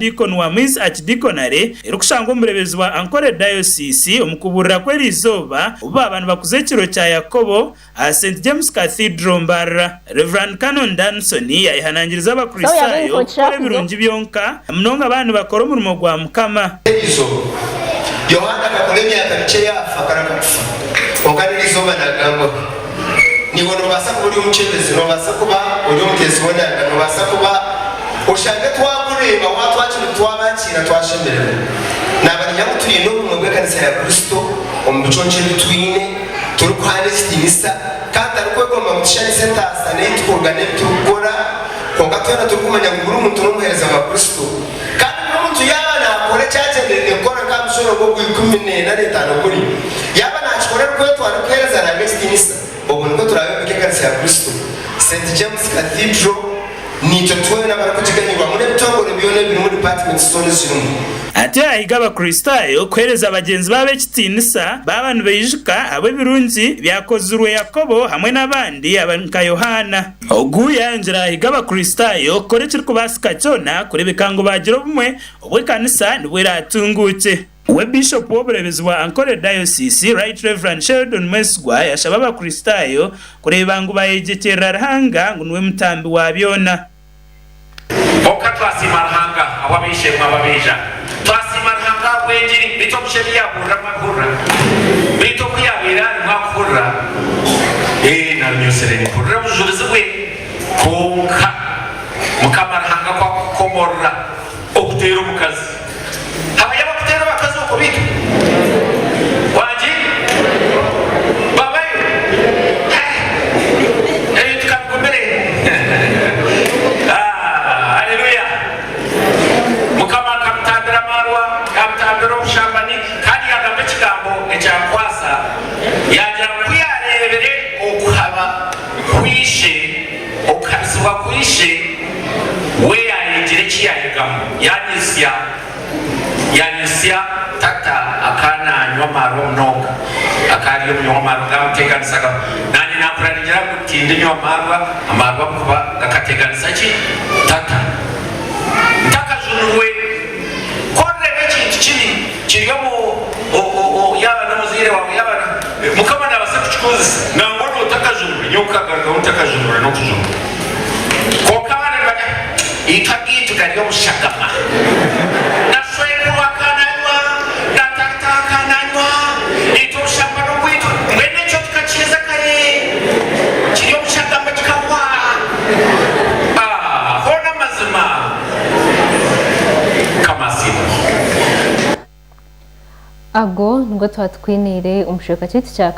Diikoni wa Mwizi Archdeaconry erikushangwa omu bureeberezi bwa Ankole Diocese omu kubuurira kw'eriizooba obu baaba nibakuza ekiro kya Yakobo aha Saint James Cathedral Mbarara. Rev. Canon Danson yayehanangiriza Abakristaayo kukora ebirungi byonka na munonga baaba nibakora omurimo gwa Mukama. Eriizooba, Yohaana akakora emyaka mikye yaafa akaraka kufa, kwonka n'eriizooba naagambwaho. Naiwe noobaasa kuba ori omukyebezi, noobaasa kuba ori omuteezi w'enanga, noobaasa kuba oshange twakureeba waatwakira twabakiira twashemererwa. Naaba niinyija ngu twine obumwe bw'ekanisa ya Kristo omu biconco ebi twine, turikuhaana ekitiinisa kandi tarikwegomba ngu tushanise entaasa n'ei turikuruga n'ebi turikukora, kwonka twena turikumanya ngu buri muntu n'omuheereza wa Kristo. Kandi buri muntu yaaba naakora eki agyendereire kukora nk'aha mushororongo ogw'eikumi n'ena n'etaano guri, yaaba naakikora arikwetwara arikuheereza Ruhanga ekitiinisa, obwo nibwo turaayombeka ekanisa ya Kristo. Saint James Cathedral, niitwe twena abarikugiganyirwamu n'ebitongore byona ebirimu departments zoona ezirimu. Atyo yaahiga Abakristaayo kuheereza bagyenzi baabo ekitiinisa baaba nibaijuka ahabw'ebirungi byakozirwe Yakobo hamwe n'abandi abari nka Yohaana. Ogu yaayongyera yaahiga Abakristaayo kukora ekirikubaasika kyona kureebeka ngu baagira obumwe obw'ekanisa nibwo eraatunguukye. We Biishopu w'obureebezi bwa Ankole Diocese, Right Rev. Sheldon Mwesigwa yashaba Abakristaayo kureeba ngu baayegyekyerera Ruhanga ngu niwe mutambi wa byona. Kwonka twasiima Ruhanga ahabw'ab'eishe-emwe ababaija. Twasiima Ruhanga ahabw'engiri. Beitu omushaija ebi yaahurira mwabihurira? Beitu oku yaabaire ari mwakuhurira? Ee, narunyosire nimpurira obujurizi bwe. Kwonka Mukama Ruhanga ku akukomorora okuteera omukazi, habayo abakuteera abakazi okwo beitu? Wangi? Babayo? Eh, ebintu ka bigumire. Ah, haleluya! Mukama akamutambira amaarwa, yaamutambira obushambani, kandi yaagamba ekigambo ekyankwasa, yaagira ngu ku yaareebire okuhaba kw'ishe, Okuhabisibwa kwa ishe we yaayegire eki yaayegamu, yaanyutsya yaanyutsya tata akaba naanywa amaarwa munonga. Akaba ari omunywi w'amaarwa gaamuteeganisaga. Naanye naakura ningira ngu tindinywa maarwa, amaarwa ahabw'okuba gakateeganisa ki? Tata. Ntakajunirwe. Ku orireeba ekintu kibi kiri omu yaaba n'omuzaire waawe yaaba na Mukama naabaasa kukikozesa nangwa n'otakajunirwe. Nyowe nkagarukaho ntakajunirwe n'okujunwa. Kwonka abandi nibagira itwe agaitu gari omu shagama. Na shwenkuru akananywa, na tata akananywa, itwe obushambani obwaitu mbwenu ekyo tukakiheza kare kiri omu shagama kikahwa. Ah, hoona amazima. Mukama asiimwe. Ago nigo twatukwiniire omu kicweka kyaitu kya.